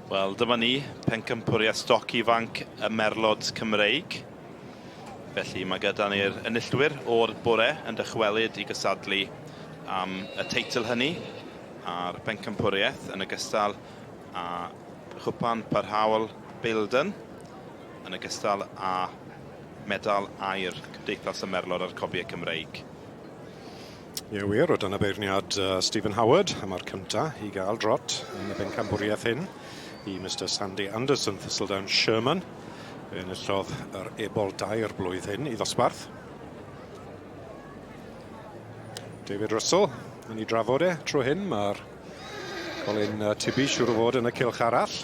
Wel, dyma ni, pencampwriaeth stoc ifanc y Merlod Cymreig. Felly mae gyda ni'r enillwyr o'r bore yn dychwelyd i gysadlu am y teitl hynny a'r bencampwriaeth yn ogystal â chwpan parhaol Baildon yn ogystal â medal aur Cymdeithas y Merlod a'r Cobiau Cymreig. Ie wir, o dan y beirniad Stephen Howard, a mae'r cynta i gael drot yn y bencampwriaeth hyn i Mister Sandy Anderson Thistledown Sherman. Fe enillodd yr ebol dair blwydd hyn i ddosbarth. David Russell yn ei drafod e tro hyn, mae'r Colin Tibby siŵr o fod yn y cylch arall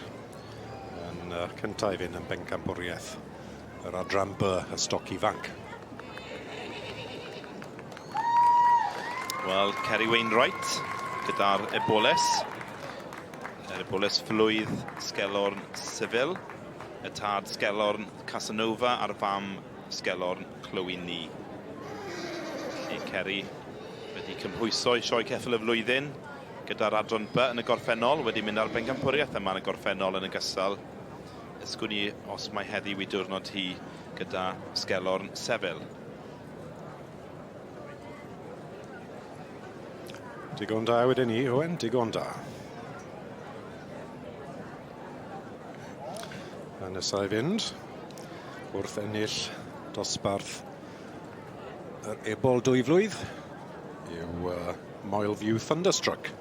yn cynta i fynd yn bencampwriaeth yr adran B, y stoc ifanc. Wel, Kerry Wainwright gyda'r eboles. Yr eboles flwydd Sgelorn Seville, y tad Sgelorn Casanova a'r fam Sgelorn Chloe Nee. Felly Kerry wedi cymhwyso i sioe ceffyl y flwyddyn gyda'r adran B yn y gorffennol, wedi mynd ar bencampwriaeth yma yn y gorffennol yn ogystal. Ysgwn i os mae heddiw i diwrnod hi gyda Sgelorn Seville. Digon da wedyn ni, Owen, digon da. A nesaf i fynd wrth ennill dosbarth yr ebol dwyflwydd yw uh, Moelview Thunderstruck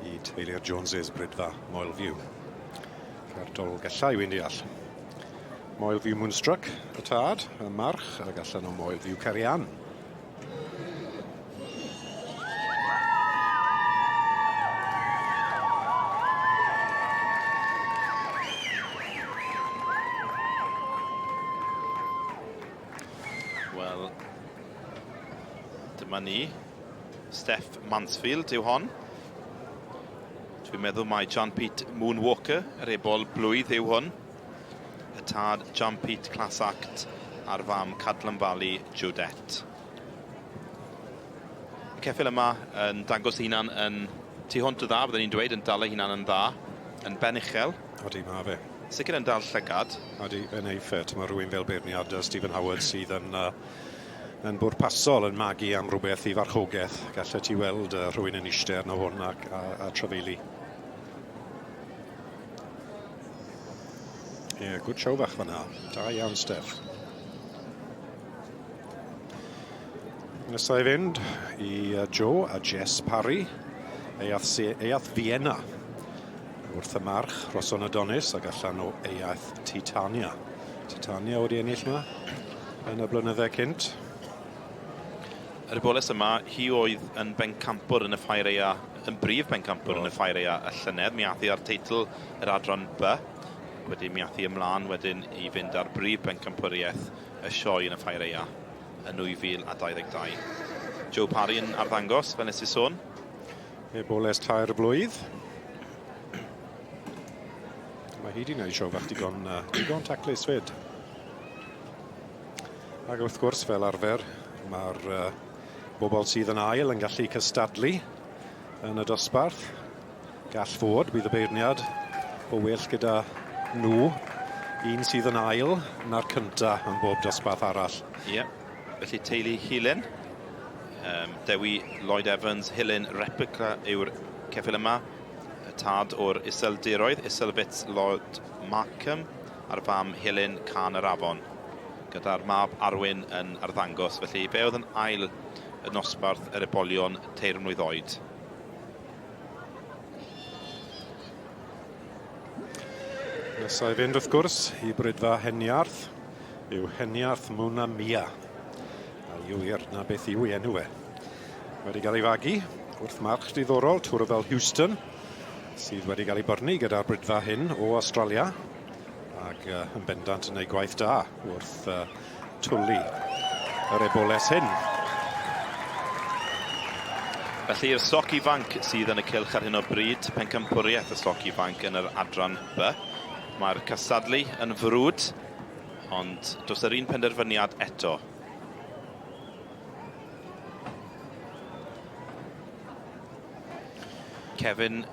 i teulu'r Joneses Brydfa Moelview. Cer Dolgellau wy'n deall. Moelview Moonstruck, y tad, y march, ac allan o Moelview Carian. Wel, dyma ni. Steph Mansfield yw hon. Dwi'n meddwl mai John Pete Moonwalker, yr ebol blwydd yw hwn. Y tad John Pete Class Act a'r fam Cadlan Valley Judette. Y ceffyl yma yn dangos ei hunan yn tu hwnt o dda, byddwn ni'n dweud, yn dal ei hunan yn dda, yn ben uchel. Odi, mae fe. Sicr yn dal llygad. Odi, fe'n ei ffit. Mae rhywun fel beirniad Stephen Howard sydd yn uh, yn bwrpasol yn magu am rhywbeth i farchogaeth. Gallet ti weld uh, rhywun yn eistedd arno hwn ac, a, a trafeili. Ie, yeah, good show fach fanna. Da iawn, Steph. Nesaf i fynd i Joe a Jess Parry, Eiath, Eiath Vienna wrth y march Roson Adonis ac allan o Eiath Titania. Titania wedi ennill yma yn y blynydde cynt. Yr eboles yma, hi oedd yn bencampwr yn y Ffair Aea, yn brif bencampwr yn y Ffair Aea y llynedd. Mi ath hi ar teitl yr adran B. Wedyn mi ath hi ymlaen wedyn i fynd ar brif bencampwriaeth y sioe yn y Ffair Aea yn 2022. Joe Parry yn arddangos, fel nes i sôn. Eboles tair blwydd. Mae hi wedi gwneud sioe fach digon, uh, digon taclus fyd. Ac wrth gwrs, fel arfer, mae'r uh, bobl sydd yn ail yn gallu cystadlu yn y dosbarth. Gall fod, bydd y beirniad o well gyda nhw, un sydd yn ail na'r cynta yn bob dosbarth arall. Ie, yeah. felly teulu Hilyn, um, Dewi Lloyd Evans, Hilyn Replica yw'r ceffyl yma, y tad o'r Iseldiroedd, Iselfitz Lord Markham, a'r fam Hilyn Can yr Afon, gyda'r mab Arwyn yn arddangos. Felly fe oedd yn ail y nosbarth yr ebolion teirmlwydd oed. Nesa i fynd wrth gwrs i Brydfa Heniarth yw Heniarth Mona Mia. A yw wir, na beth yw ei enw e. Wedi cael ei fagu wrth march diddorol Twrfel Houston, sydd wedi cael ei byrnu gyda'r brydfa hyn o Australia, ac uh, yn bendant yn ei gwaith da wrth uh, twlu yr eboles hyn. Felly i'r stoc ifanc sydd yn y cylch ar hyn o bryd, pencampwriaeth y stoc ifanc yn yr adran B. Mae'r cystadlu yn frwd, ond does yr un penderfyniad eto. Kevin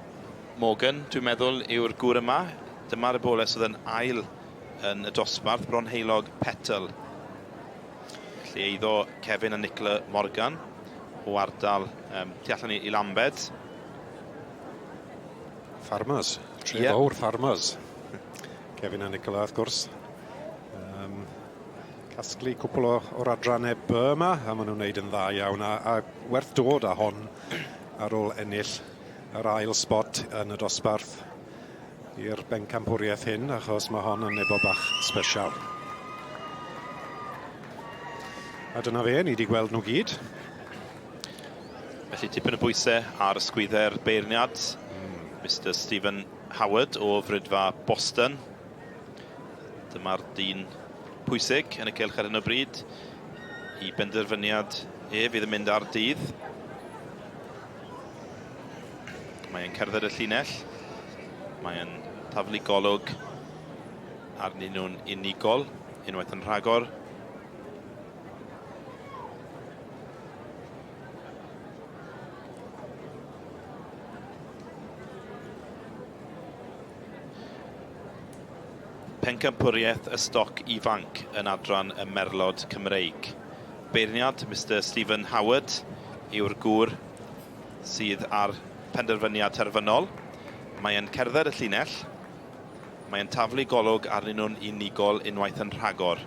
Morgan, dwi'n meddwl, yw'r gŵr yma. Dyma'r eboles oedd yn ail yn y dosbarth, Bron Heulog Petal. Felly eiddo Kevin a Nicola Morgan o ardal tu allan i Lambed. Farmers, tre yeah. fawr Farmers. Kevin a Nicola, wrth gwrs. Casglu cwpl o'r adrannau B yma, a maen nhw'n wneud yn dda iawn, a werth dod â hon ar ôl ennill yr ail spot yn y dosbarth i'r bencampwriaeth hyn, achos mae hon yn nebo bach special. A dyna fe, ni wedi gweld nhw gyd. Felly tipyn o bwysau ar ysgwyddau'r beirniad, Mr Stephen Howard o Fridfa Boston. Dyma'r dyn pwysig yn y cylch ar hyn o bryd. I benderfyniad e fydd yn mynd ar dydd. Mae'n cerdded y llinell. Mae'n taflu golwg arnyn nhw'n unigol unwaith yn rhagor. Pencampwriaeth y stoc ifanc yn adran y Merlod Cymreig. Beirniad Mister Stephen Howard yw'r gŵr sydd â'r penderfyniad terfynol. Mae e'n cerdded y llinell. Mae e'n taflu golwg arnyn nhw'n unigol unwaith yn rhagor.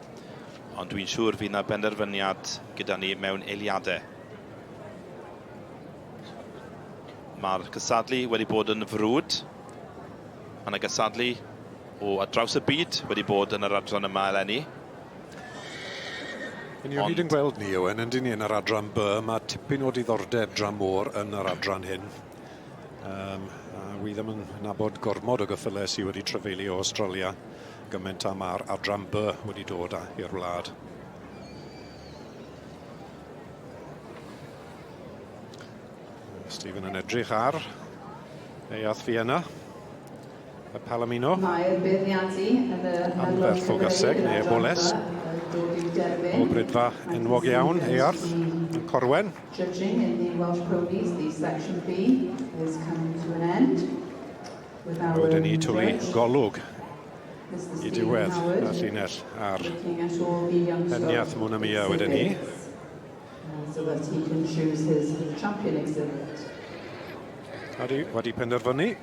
Ond dwi'n siŵr fydd 'na benderfyniad gyda ni mewn eiliadau. Mae'r cystadlu wedi bod yn frwd. Mae yna gystadlu o ar draws y byd wedi bod yn yr adran yma eleni. Yn ni o hyd yn gweld ni, Owen, yn dyn ni yn yr adran B, mae tipyn o diddordeb dramor yn yr adran hyn. A wi ddim yn nabod gormod o gyffyle sydd wedi trafeilio o Australia gymaint â mae'r adran B wedi dod i'r wlad. Stephen yn edrych ar Neuadd Fienna, y Palomino. Mae'r beirniadu yn y Anferth o gaseg neu eboles. O brydfa enwog iawn, Eyarth, yn Corwen. Judging in the Welsh Ponies, the section B is coming to an end. With our Wedyn ni twlu golwg Mr i diwedd Stephen y Howard llinell ar looking at all the young stock Heniath Mwnamia wedyn ni. So that he can choose his champion exhibit. Ydy, wedi penderfynu.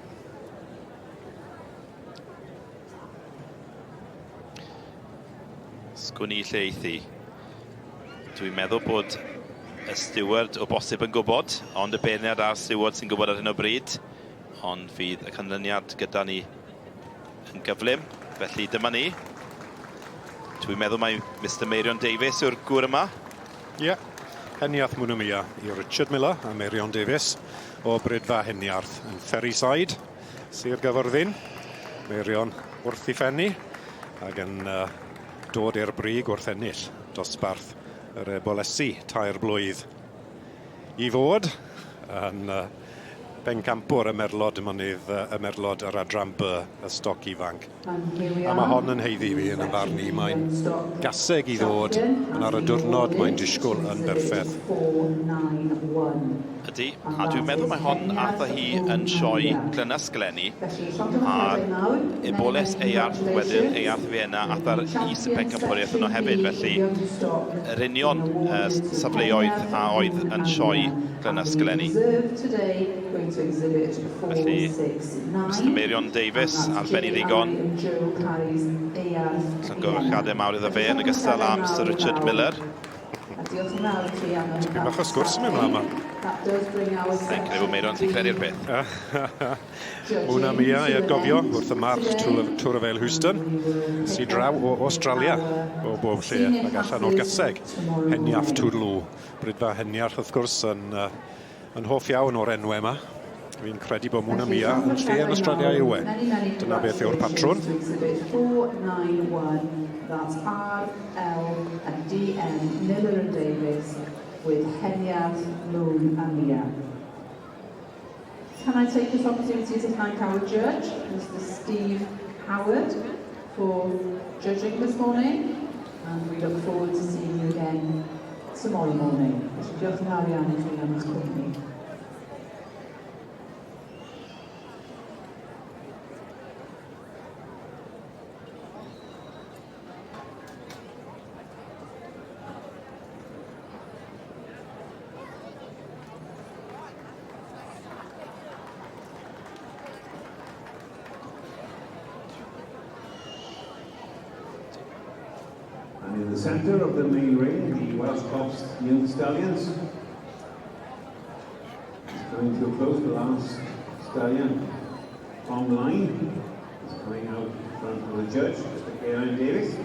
Sgwn i lle eith hi. Dwi'n meddwl bod y steward o bosib yn gwybod, ond y beirniad a'r steward sy'n gwybod ar hyn o bryd. Ond fydd y canlyniad gyda ni yn gyflym. Felly dyma ni. Dwi'n meddwl mai Mister Meirion Davies yw'r gŵr yma. Ie. Yeah. Heniath Mwnamia i Richard Miller a Meirion Davies o Brydfa Heniarth yn Ferryside, Sir Gaerfyrddin. Meirion wrth ei phenni ac yn dod i'r brig wrth ennill dosbarth yr ebolesi tair blwydd i fod yn bencampwr y merlod mynydd, y merlod yr adran B, y stoc ifanc. A mae hon yn haeddu fi yn y farn i, mae'n gaseg i ddod, ond ar y diwrnod mae'n disgwyl yn berffaith. Ydy, a dwi'n meddwl mae hon ath â hi yn sioe Glynysg eleni, a eboles Eyarth wedyn, Eyarth Fienna, ath ar is y pencampwriaeth yno hefyd, felly yr union safleoedd a oedd yn sioe Glynysg eleni. Felly, Mister Meirion Davies ar ben ei ddigon. Llongyfarchiadau mawr iddo fe yn ogystal â Mister Richard Miller. Tipyn bach o sgwrs yn mynd mlaen yma. Sa'n credu bod Meirion sy'n credu'r peth. Mona Mia i atgofio wrth y march Tour of Vale Houston, sy'n draw o Australia o bob lle ac allan o'r gaseg. Heniarth Toodaloo. Brydfa Heniarth wrth gwrs yn hoff iawn o'r enwau yma. Fi'n credu bod Mona Mia yn lle yn Australia yw e. Dyna beth yw'r patrwn. That's R, L and D M Miller and Davies with Heniarth, Moon and Mia. Can I take this opportunity to thank our judge, Mr Steve Howard, for judging this morning, and we look forward to seeing you again tomorrow morning. Felly diolch yn fawr iawn i chi am eich cwmni. centre of the main ring, the Welsh Cobs Young Stallions. It's coming to a close, the last stallion on line is coming out in front of the judge, Mr. Geraint Davies.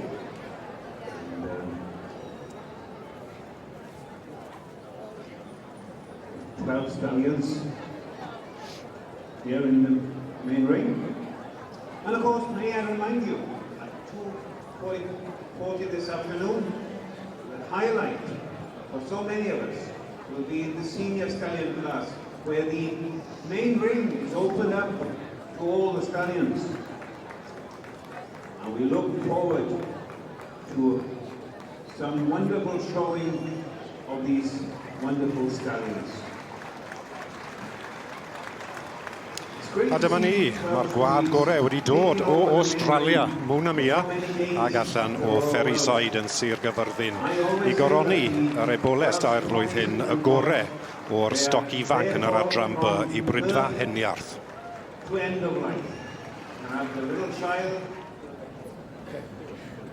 And, 12 stallions here in the main ring. And of course, may I remind you, at 2:40 this afternoon, the highlight for so many of us will be in the senior stallion class, where the main ring is opened up to all the stallions. And we look forward to some wonderful showing of these wonderful stallions. A dyma ni, mae'r gwad gorau wedi dod o Australia, Mona Mia, ag allan o Ferryside yn Sir Gyfyrddin i goroni yr eboles dair blwydd hyn y gore o'r stoc ifanc yn yr adran B i Brydfa Heniarth. To end of life. And have the little child.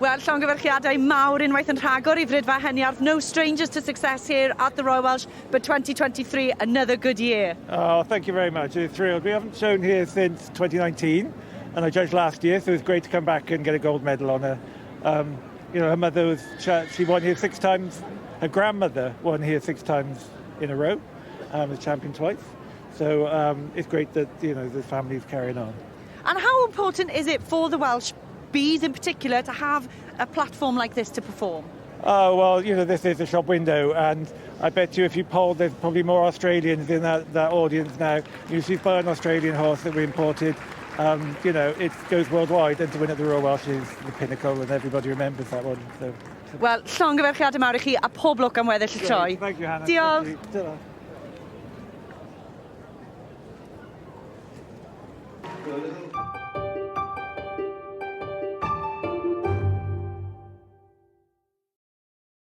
Wel, llongyfarchiadau mawr unwaith yn rhagor i Frydfa Heniarth. No strangers to success here at the Royal Welsh, but 2023, another good year. Oh, thank you very much. We're thrilled. We haven't shown here since 2019, and I judged last year, so it was great to come back and get a gold medal on her. Her mother was, she won here six times. Her grandmother won here six times in a row, as champion twice. So it's great that the family's carrying on. And how important is it for the Welsh bees in particular to have a platform like this to perform? Oh, well, this is a shop window, and I bet you if you polled, there's probably more Australians in that audience now. She's by an Australian horse that we imported. It goes worldwide, and to win at the Royal Welsh is the pinnacle, and everybody remembers that one. So. Wel, llongyfarchiadau mawr i chi a pob lwc am weddill y sioe. Thank you, Hannah. Diolch. Thank you. Ta-ra. The little